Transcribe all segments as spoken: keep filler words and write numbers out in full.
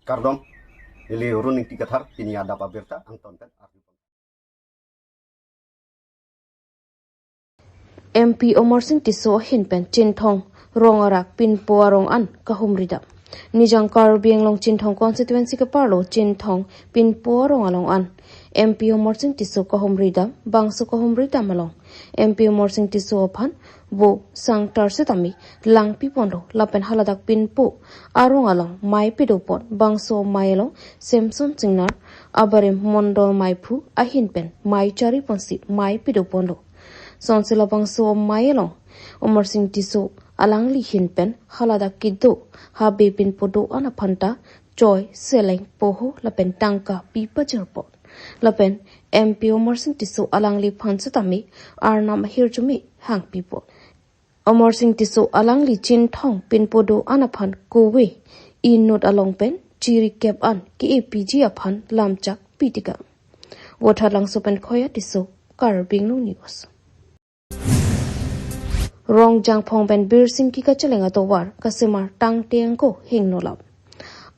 Kardom, neli Run Ingti Kathar, pini adap abirta angton pen arju. M P Amarsing Tisso ahin pen Chinthong rong arak pinpo arong an kahumri dam. Nijang Karbi Anglong Chinthong constituency keparlo Chinthong pinpo arong along an M P Amarsing Tisso kahumri dam, bangso kahumri dam along M P Amarsing Tisso aphan vo sangtar setame langpi ponlo lapen haladak pinpo arong along mei pidopon, bangso mei along Samson Singnar abarim Mondol Meiphu ahin pen mei chari ponsi mei pidoponlo. Sonsi labangso mei along Amarsing Tisso alangli ahin pen haladak kedo habe pinpo do-an aphanta choi, seleng, poho lapen tangka pi pajirpon. Lapen M P Amarsing Tisso alangliphan setame arnam ahirjume hangpipon. Amarsing Tisso alangli Chinthong pinpo do-an aphan kove inut along pen chirikep an ke-e piji aphan lamchak pitikang. Vothatlangso pen Khoya Tisso, Karbi Anglong News. Rongjangphong pen Birsingki kacheleng atovar kasemar tangte angko hingno lap.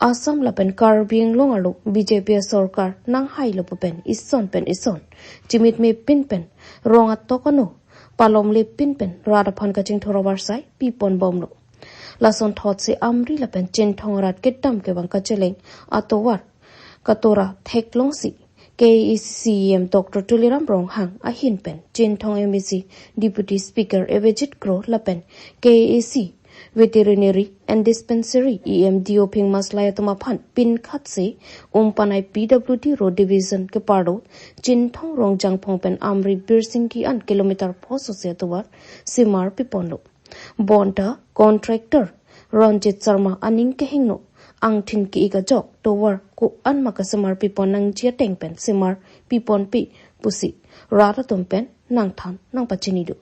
Assam lapen Karbi Anglong arlo B J P asorkar nanghailo pu pen ison pen ison chimitme pin pen rong atok ano palomle pin pen rat aphan kachingthur avarsai pipon bomlo. Lason thotsi Amri lapen Chinthong arat kedam kevang kacheleng atovar katora theklongsi K A A C C E M Doctor Tuliram Ronghang ahin pen Chinthong M A C Deputy Speaker Avijit Kro lapen K A A C Veterinary and Dispensary E M D O Phingmaslai atum aphan pinkhatsi Umpanai P W D Road Division keparlo Chinthong Rongjangphong pen Amri Birsingki an kilometer pho sose atovar semar piponlo. Bonta contractor Ranjit Sharma aning kehingno angthin ke-ik ajok tovar ko-an ma kasemar pipon nangji ateng pen semar piponpe pusi rat atum pen nangthan nangpachinidun.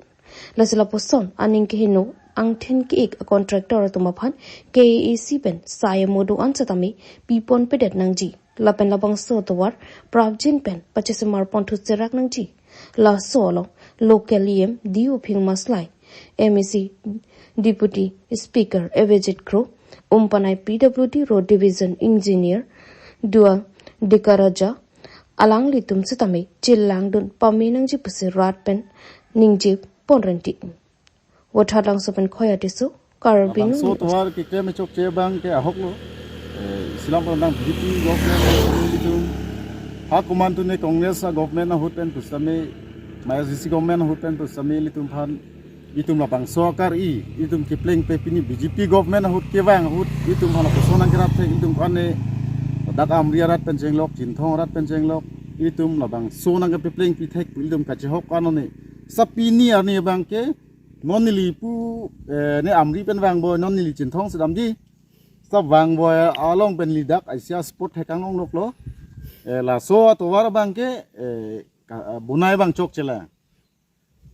Lasi lapuson aning kehingno angthin ke-ik a contractor atum aphan K A A C pen sai amo do-an setame piponpedet nangji. Lapen labangso tovar prapjin pen pachesemar ponthu serak nangji. Laso along local E M D O Phingmaslai, M A C Deputy Speaker Avijit Kro, Umpanai P W D Road Division Engineer Dual Dekaraja alanglitum setame chelangdun pame nangji pusi rat pen ningje ponrenti. Vothatlangso pen Khoya Tisso, Karbi Anglong News. Labangso tovar keklem chokche abang ke ahoklo. Eh, isi alam pon nang B J P government ilitum. Ha komantu ne Congress a government ahut pen pusitame, maya A D C government ahut pen pusitame ilitum aphan, itum labangso akar-i, itum keplengpe pini B J P government ahut kevang ahut, itum hala koson nangkerap thek, itum kane, dak Amri arat pen chenglok, Chinthong arat pen chenglok, itum labangso nangkeplengpi thek, itum kachehok kane. Sa pini arni abang ke, non neli pu, eh, ne Amri pen vangvoi, non neli Chinthong si damji. Sa vangvoi along pen neli dak asia spot thekang longloklo. Eh, laso atovar abang ke, eh, ka-, bonai abang chokchelang.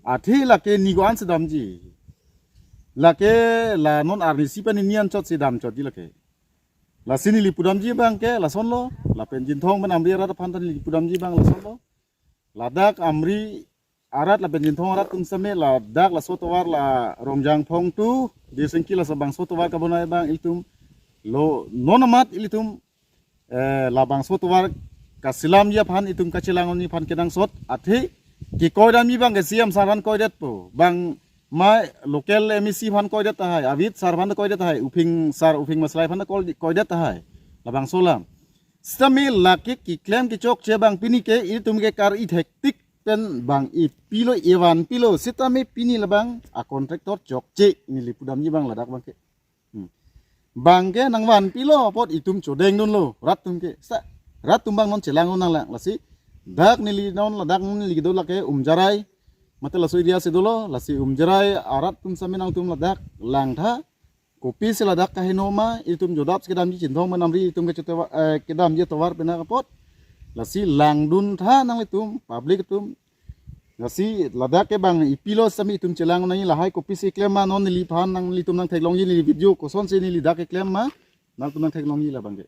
Athe lake ni ko-an si damji. Lake la non arnisi pen ni an chot si damchotji lake. Lasi neli pudamji abang ke lasonlo, lapen Chinthong pen Amri arat aphan ta neli pudamji abang lasonlo. Ladak Amri arat lapen Chinthong arat atum setame ladak laso tovar la Rongjangphong to Birsingki laso bangso tovar kabonai abang ilitum lo non amat ilitum, eh, labangso tovar kaselamji aphan itum kachelang-onni aphan kenangsot athe kekoi damji abang ke C M sir aphan koidetpo, bang ma local M A C aphan koidet tahai, Avijit sir aphan koidet tahai, Uphing sir, Uphingmaslai aphan koi, koidet tahai. Labangso alam. Setame lake keklem kechokche abang pini ke itum ke kar-i thektik pen bang ipilo, ivanpilo, setame pini labang a contractor chokche neli pudamji abang ladak abang ke. Hmm. Bang ke nangvanpilo apot itum chodengdunlo rat atum ke. Sa rat atum abang non chelang-un nanglang lasi. Dak neli non ladak neli kedo lake Umjerai. Mate laso area si dolo, lasi Umjerai arat atum setame nangtum ladak langtha. Kopisi ladak kaheno ma, itum jodap si kedamji Chinthong pen Amri itum kechetovar, eh, kedamji tovar pena kapot. Lasi langduntha nanglitum, public atum. Lasi ladak ke bang ipilo setame itum chelang nangji lahai kopisi keklem ma non neliphan nanglitum nangtheklongji neli video kosonsi neli dak keklem ma nangtum nangtheklongji labang ke.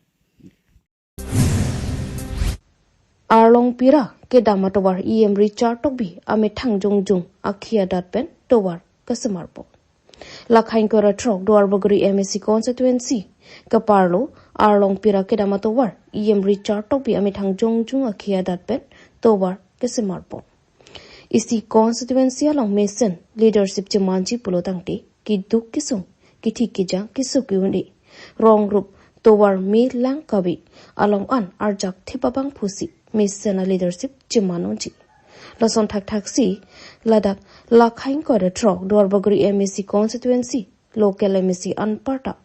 Arlong pira kedam atovar E M Richard Tokbi amethang jongjung akhi adat pen tovar kasemarpo. Lakhang kora throk Duarbagori M A C constituency keparlo Arlongpira kedam atovar E M Richard Tokbi amethang jongjung akhi adat pen tovar kesemarpon. Isi constituency along mesen leadership chemanji pulo tangte keduk kesung, kethik kejang keso ke-un-e, rong rup tovar me lang kave along an arjak thip abang pusi mesen a-leadership cheman unji. Lason thakthaksi ladak Lakhaing Koda Throk Duarbagori M A C constituency local M A C anparta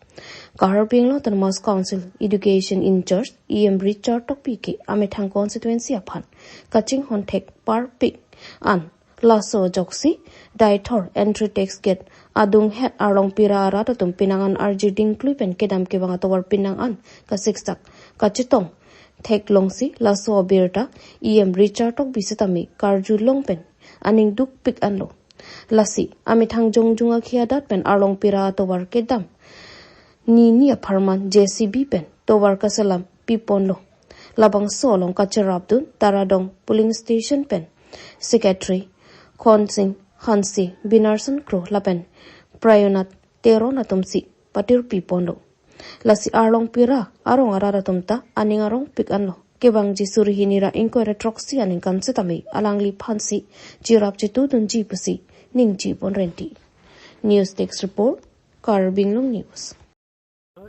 Karbi Anglong Autonomous Council Education in-charge E M Richard Tokbi ke amethang constituency aphan kachinghon thek parpik an laso ajoksi Deithor entry tax gate adunghet Arlongpira arat atum penang an arjir dingklui pen kedam kevang atovar penang an kasiksak kachetong theklongsi laso abirta E M Richard Tokbi setame karjulong pen aning dukpik anlo. Lasi amethang jongjung akhi adat pen Arlongpira atovar kedam nini apharman J C B pen tovar kaselam piponlo. Labangso along kacherapdun Taradong polling station pen Secretary Khonsing Hanse, Binarson Kro lapen Prayonat Teron atumsi patir piponlo. Lasi Arlongpira arong arat atum ta aning arongpik anlo. Kevangji suri hini ra ingkoi ra throksi aningkan setame alangliphansi cherap chetudunji pusi ningje pon renti. News Desk Report, Karbi Anglong News.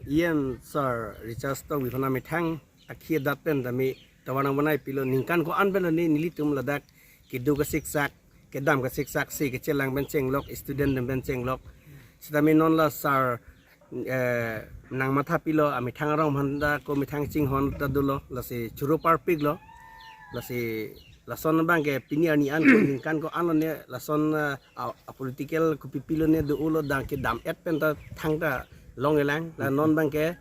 E M Sir Richard Tokbi aphan amethang akhi adat pen tame tovar nangbanai pilo, ningkan ko-an pen lo ne nelitum ladak kedo kasiksak, kedam kasiksak, se kachelang pen chenglok, student atum pen chenglok. Setame non la sir, eh, nangmatha pilo, amethang arong aphan ta ko methang chinghon ta dolo, lasi choro parpiklo, lasi lason abangke pini arni an ko ningkan ko-an lo ne lason, eh, a, a political kopi pilo ne do-olo, dang kedam-et pen ta thangta longle lang. La non abangke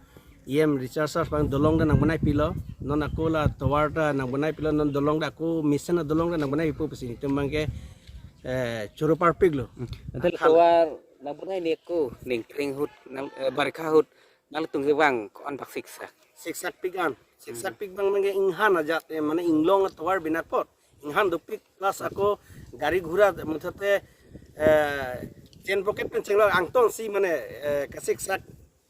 E M Richard Sir abang dolong ta nangbanai pilo, non ako la tovar ta nangbanai pilo, non dolong ta ako mesen ta dolong ta nangbanai pipo pusi nelitum abangke, eh, choro parpiklo. Hmm. Ante akal tovar nangbanai ne ako ningkreng ahut, nang, eh, barikha ahut, nangtum kevang ko-an bak siksak? Siksak pik an. Siksak pik abang abangke inghan ajat, eh, mane inglong atovar binakpot. Inghan dopik plus ako gari ghura muthot te, eh, chen pocket pen chenglok angtong si mane, eh, kasiksak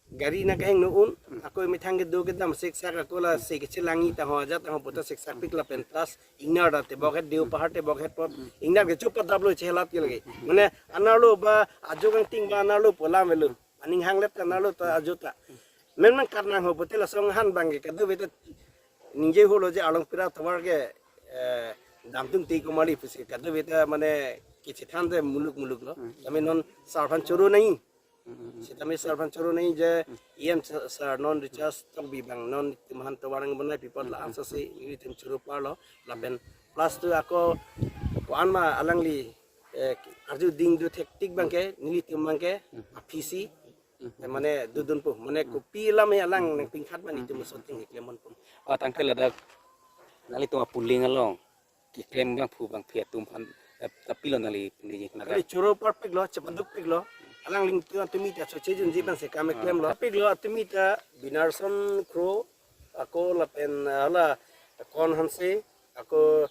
gari nangkehingno un, ako methang kedo kedam siksak ako la se kachelang-i ta ho ajat ta ho puta siksak pik lapen plus ingnar ta tebok het, Deopahar tebok het pot, ingnar ke chup adap lo chelat ke lagi. Mane anerlo ba ajo kangting ba anerlo pu alam avelo. Aning hanglet ta anerlo ta ajo ta. Men man karnang ho pute lason han abangke kadokave ta ningje holo je Arlongpira tovar ke, eh, damtum te ko mali pusi kadokave ta mane kechethan te muluk muluk lo. Hmm. Tame non sir aphan choro nangji. Hmm, hmm, hmm. Setame sir aphan choro nangji je, hmm, E M sir, sir non Richard Tokbi abang non nelitum aphan tovar nangbanai pipot la, hmm, ansose nelitum choro parlo lapen plus tu ako ko-an ma alangli, eh, arju ding do thektik abangke nelitum abangke, hmm, aphisi, hmm, eh, mane dodunpo, mane, hmm, kopi alam he alang, hmm, nangpingkhat ma, hmm, nelitum, hmm, shooting he klemponpo. Oh, tangte ladak nanglitum a-polling along keklem abangphu abangphi atum aphan, eh, ta pilo nangli pini ladak? Kali choro parpiklo, chepadukpiklo. Alangli atum, atumi ta choche junji abang se kam, ah, klemlo. Piklo atumi ta Binarson Kro, ako lapen, eh, hala Kon Hanse, ako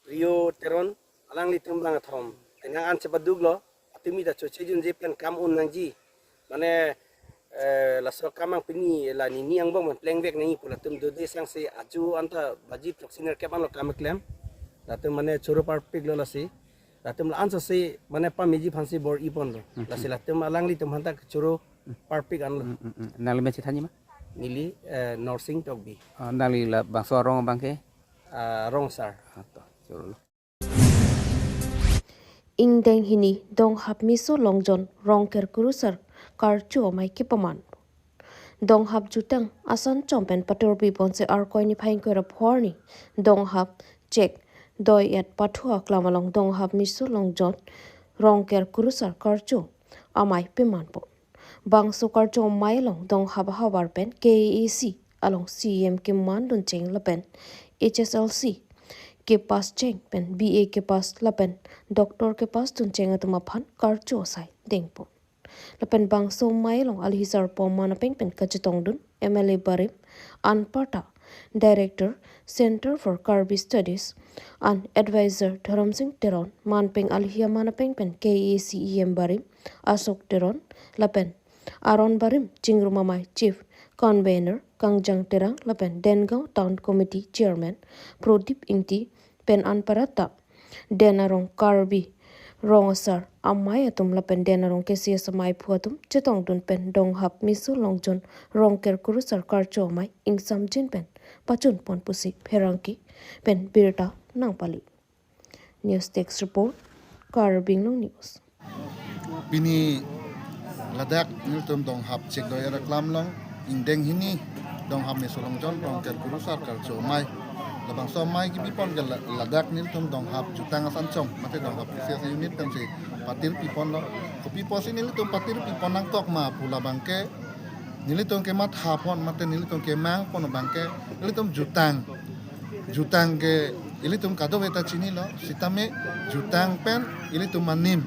Rio Teron, alanglitum abang athom. Penang an chepaduklo, atumi ta choche junji pen kam un nangji. Mane, eh, laso kam ang pini la nini angbong man plengvek nangji pu latum dode sangse ajo anta baji throksi nerkep anlo kam keklem. Latum mane choro parpiklo lasi. Latum la ansose mane pameji aphansi bor-iponlo. Hmm. Lasi latum alanglitum aphanta choro parpik anlo. Hmm, hmm, hmm. Nangli men chethanji ma? Neli, eh, Norsing Tokbi. Ah, nangli labangso arong abangke? Ah, arong sir. Ah, to, chorolo. Ingdeng hini Donghap Miso Longjon Rongker Kurusar karcho amei kepaman. Donghap jutang asan chom pen patur piponsi Arkoi niphai ingkoi ra pho arni Donghap chek doi-et pathu aklam along Donghap Miso Longjon Rongker Kurusar karcho amei pemanpo. Bangso karcho amei along Donghap ahavar pen K A A C along C E M keman duncheng lapen H S L C kepass cheng pen B A kepass lapen doctor kepass duncheng atum aphan karcho asai dengpo. Lapen bangso amei along alhi sarpo man apeng pen kachetongdun M L A barim anparta Director Center for Karbi Studies and Advisor Dhorom Sing Teron, manpeng alhi aman apeng pen K A A C E M barim Ashok Teron lapen aron barim chingrum amei Chief Convener Kangjang Terang lapen Dengaon Town Committee Chairman Prodip Ingti pen anparta den arong Karbi rong asar amei atum lapen den arong K C S amei aphu atum chetongdun pen donghap Miso Longjon Rongker Kurusar Karcho Amei ingsamjin pen pachunpon pusi pherangke pen birta nangpali. News Desk Report, Karbi Anglong News. Pini ladak nelitum donghap chekdoi araklam along ingdeng hini donghap Miso Longjon Rongker Kurusar Karcho Amei. Labangso amei kepipon ke la-, ladak nelitum donghap jutang asanchom mate donghap K C S unit pensi patir piponlo. Kopi apotsi nelitum patir pipon nangkok ma pu labang ke nelitum kemathapon mate nelitum kemangpon abang ke nelitum jutang. Jutang ke ilitum kadokave ta chinilo, sitame jutang pen ilitum anim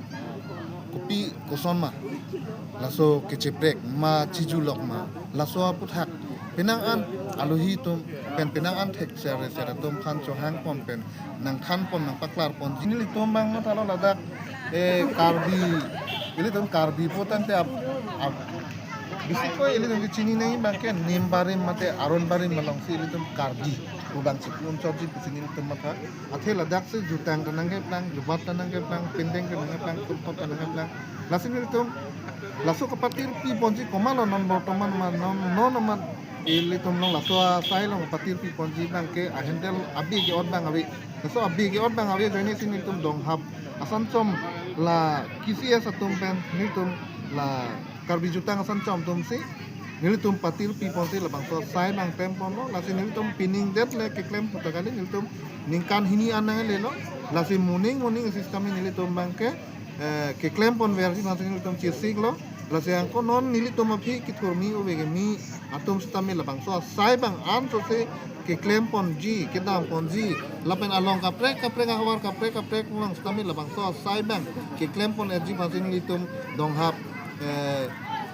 kopi koson ma, laso kecheprek ma, chijulok ma, laso aputhak penang an alohi atum pen penang an thek sere sere atum aphan chohangpon pen nangthanpon nangpaklarpon. Nelitum abang mathalo ladak, eh, Karbi, ilitum Karbi pu tangte ap, ap, bisikoi ilitum kechini nangji abang ke nim barim mate aron barim alongsi ilitum Karbi pu abang chikun chotji pusi nelitum matha. Athe ladak si jutang ta nangkeplang, jubat ta nangkeplang, pindeng ta nangkeplang, sulpot ta nangkeplang. Lasi nelitum laso kapatir piponji komatlo non bortoman ma non non amat ilitum along laso asai along patir piponji abang ke ahendel abi ke-ot abang ave. Laso abi ke-ot abang ave ajoinesi nelitum donghap asanchom la K C S atum pen nelitum la Karbi jutang asanchom atumsi nelitum patir piponsi labangso asai abang klemponlo, lasi nelitum pining det le keklem puta kali, nelitum ningkan hini an nanglelo, lasi moning moning sitame nelitum abang ke, eh, keklempon verji aphansi nelitum chesiklo. Lasi angko non nelitum aphi kethurmi ove kimi atum sitame labangso asai abang ansose keklemponji, kedamponji, lapen along kaprek kaprek, ahavar kaprek kaprek along sitame labangso asai abang keklempon-etji aphansi nelitum donghap, eh,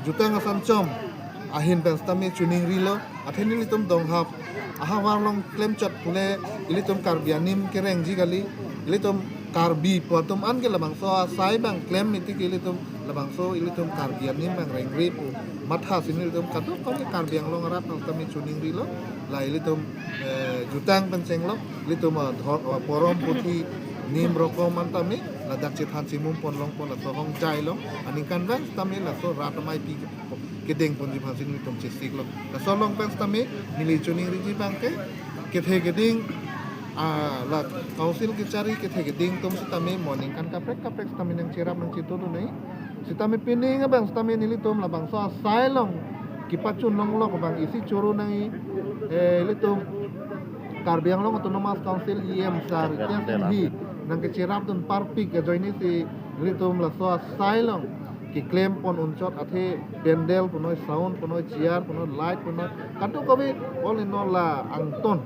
jutang asanchom ahin pen sitame choningrilo. Athe nelitum donghap ahavar along klemchot pule ilitum Karbi anim kerengji kali, ilitum Karbi pu atum an ke labangso asai abang klem miti ke ilitum labangso ilitum Karbi anim abang rengre pu mathasi nelitum kadokave Karbi Anglong arat aphan sitame choningrilo. La ilitum, eh, jutang pen chenglok, ilitum, ah, dhor-, ah, porom puthi nim rokom an tame ladak chethan chimum pon longpon laso ahongjai along aningkanvang sitame laso rat amei pi kedengponji aphansi nelitum chesiklo. Laso along pen sitame neli choningriji abang ke kethe keding, ah, la council kechari kethe keding atum sitame mo ningkan kaprek kaprek sitame nangcherap nangchetongdun nangji. Sitame pining abang sitame nelitum labangso asai along kepachun longlok abang isi choro nangji, eh, ilitum Karbi Anglong Autonomous Council E M sir, E M hi nangkecherapdun parpik ajoinesi ilitum laso asai along keklempon unchot athe pandal punoi, sound punoi, chair punoi, light punoi, kadokave all in all la angton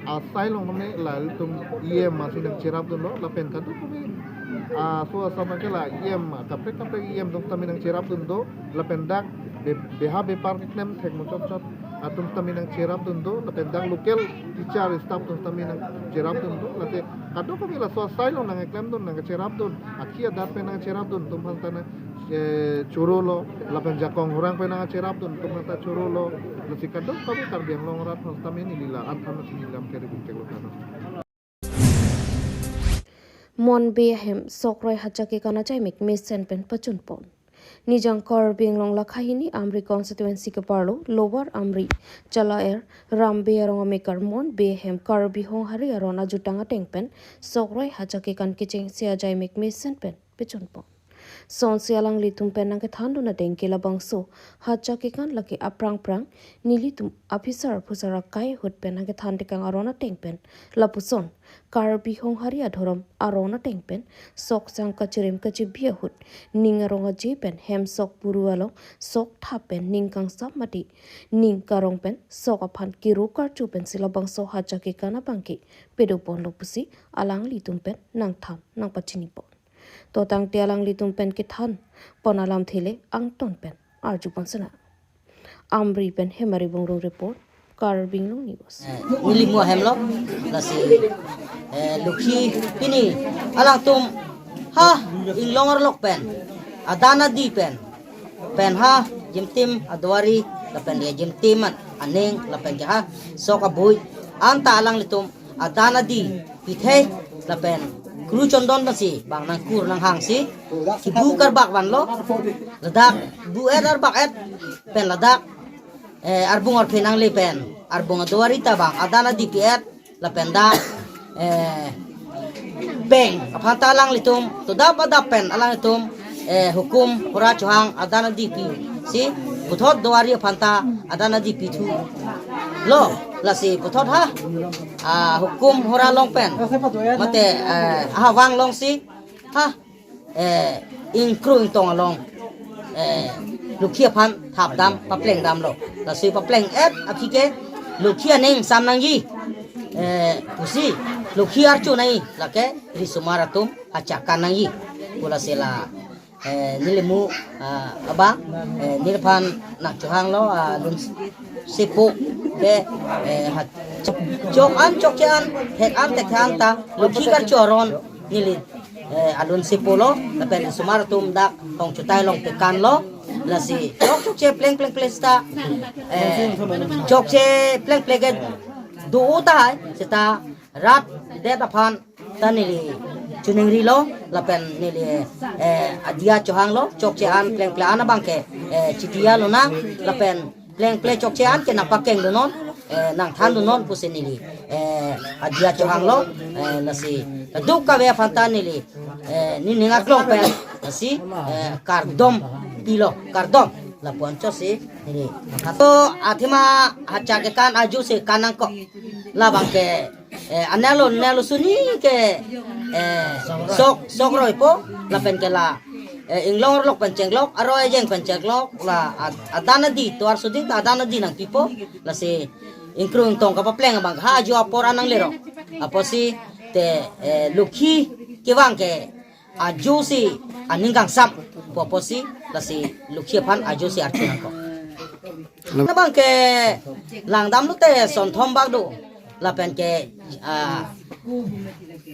asai along tame la ilitum E M masi nangcherapdunlo, lapen kadokave, ah, so asam ke la E M kaprek kaprek E M atum tame nangcherapdun do, lapen dak be-, beha bepar keklem thek muchot chot atum tame nangcherapdun do, lapen dak local teacher staff atum tame nangcherapdun do, lasi kadokave laso asai along nangklemdun nangcherapdun, akhi adat pen nangcherapdun atum aphan ta nang, eh, chorolo, lapen jakong horang pen nangcherapdun atum aphan ta chorolo, lasi kadokave Karbi Anglong arat aphan sitame neli la-an than nangchiningri lam keri bingchek lo tano. Mon Bey ahem Sokroi Hacha Kekan ajaimek mesen pen pachunpon. Nijang Karbi Anglong lakha hini Amri constituency keparlo Lower Amri, Chala-er Ram Bey arong amekar Mon Bey ahem Karbi Honghari aron ajutang ateng pen Sokroi Hacha Kekan kechengsi ajaimek mesen pen pachunpon. Sonsi alanglitum pen nangkethandun ateng ke labangso Hacha Kekan lake aphrang phrang nelitum aphitsar aphusar akai ahut pen nangkethan tekang aron ateng pen lapuson Karbi Honghari adhorom aron ateng pen sok sang kachirim kachibi ahut ning arong aje pen hem sok puru along sok thap pen ning kangsam mate ning karong pen sok aphan kiro karcho pensi labangso Hacha Kekan abang ke padoponlo pusi alanglitum pen nangthan nangpachinipon. To tangte alanglitum pen kethanpon alamthe le angton pen arjupon sena. Amri pen Hemari Bongrung report, Karbi Anglong News. Eh, neli mo ahem lo, lasi, eh, lukhi pini alangtum ha inglong arlok pen, adan adi pen, pen ha jimtim aduari lapen le jim teman aning, lapen ke ha sok abui anta alanglitum adan adi pithe, lapen kru chondon pensi bang nangkur nanghangsi kibu karbak vanlo, ladak bu-et arbak-et pen ladak, eh, arbung arphe nangle pen arbung aduari ta bang adan adi pi-et, lapen dak, eh, peng aphan ta alanglitum todap adap pen alanglitum, eh, hukum hora chohang adan adi pisi puthot duari aphan ta adan adi pithulo, lasi puthot ha, ah, hukum hora along pen mate, eh, aha vang alongsi ha, eh, ingkru ingtong along, eh, Lokhi aphan thapdam paplengdamlo. Lasi papleng-et aphi ke Lokhi aning sam nangji, eh, pusi Lokhi archo nangji, lake risomar atum achakan nangji pu lasi la, eh, nelimu, ah, abang, eh, neliphan nangchohanglo, ah, alun sepo ke, eh, ha, chok, chok an chokche an, thek an thekthe an ta Lokhi karcho aron neli, eh, alun sepolo, lapen risomar atum dak tong chutai along pekanlo, lasi chok chokche pleng pleng pleng seta, eh, chokche pleng pleng ke do tahai seta rat det aphan ta neli chuningrilo, lapen neli, eh, adia chohanglo, chokche an pleng pleng an abang ke, eh, chidia lonang, lapen pleng pleng chokche an ke nangpakeng donon, eh, nangthan donon pusi neli, eh, adia chohanglo, eh, lasi kaduk kave aphan ta neli, eh, nening aklong pen lasi, eh, kardom pilo, kardom lapu-an chosi neli. To athema hacha kekan ajo si kan nangkok, labang ke, eh, anelo nelo suni ke, eh, sok sok roi po, lapen ke la, eh, inglong arlok pen chenglok, aroi ajeng pen chenglok, la ad-, adan adi tovar suding ta adan adi nangpipo, lasi ingkru ingtong kapapleng abang ha ajo apor an nanglero. Apotsi te, eh, Lokhi kevang ke ajo si aning kangsam pu apotsi lasi Lokhi aphan ajo si archo nangkok. Labang ke langdam lote sonthom bak do, lapen ke, ah,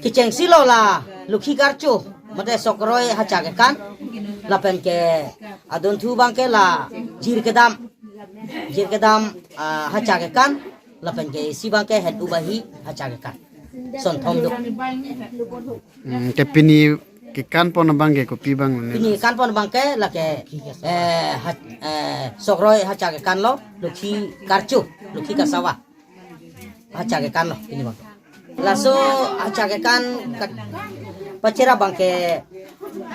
kechengsi lo la Lokhi karcho mate sok roi hacha kekan, lapen ke adunthu abang ke la jir kedam, jir kedam, ah, hacha kekan, lapen ke isi abang ke het ubahi hacha kekan. Sonthom do. Hmm, ke pini kekan pon abang ke kopi abang ne? Pini kekan pon abang ke lake, eh, ha, eh, sok roi hacha kekanlo, Lokhi karcho, Lokhi kasawa hacha kekanlo pini abang. Laso hacha kekan kat-, pachera abang ke,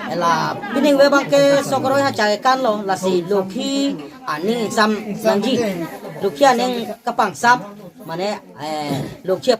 eh, la pini we abang ke sok roi hacha kekanlo, lasi Lokhi aning sam nangji, Lokhi aning kapangsam, mane, eh, Lokhi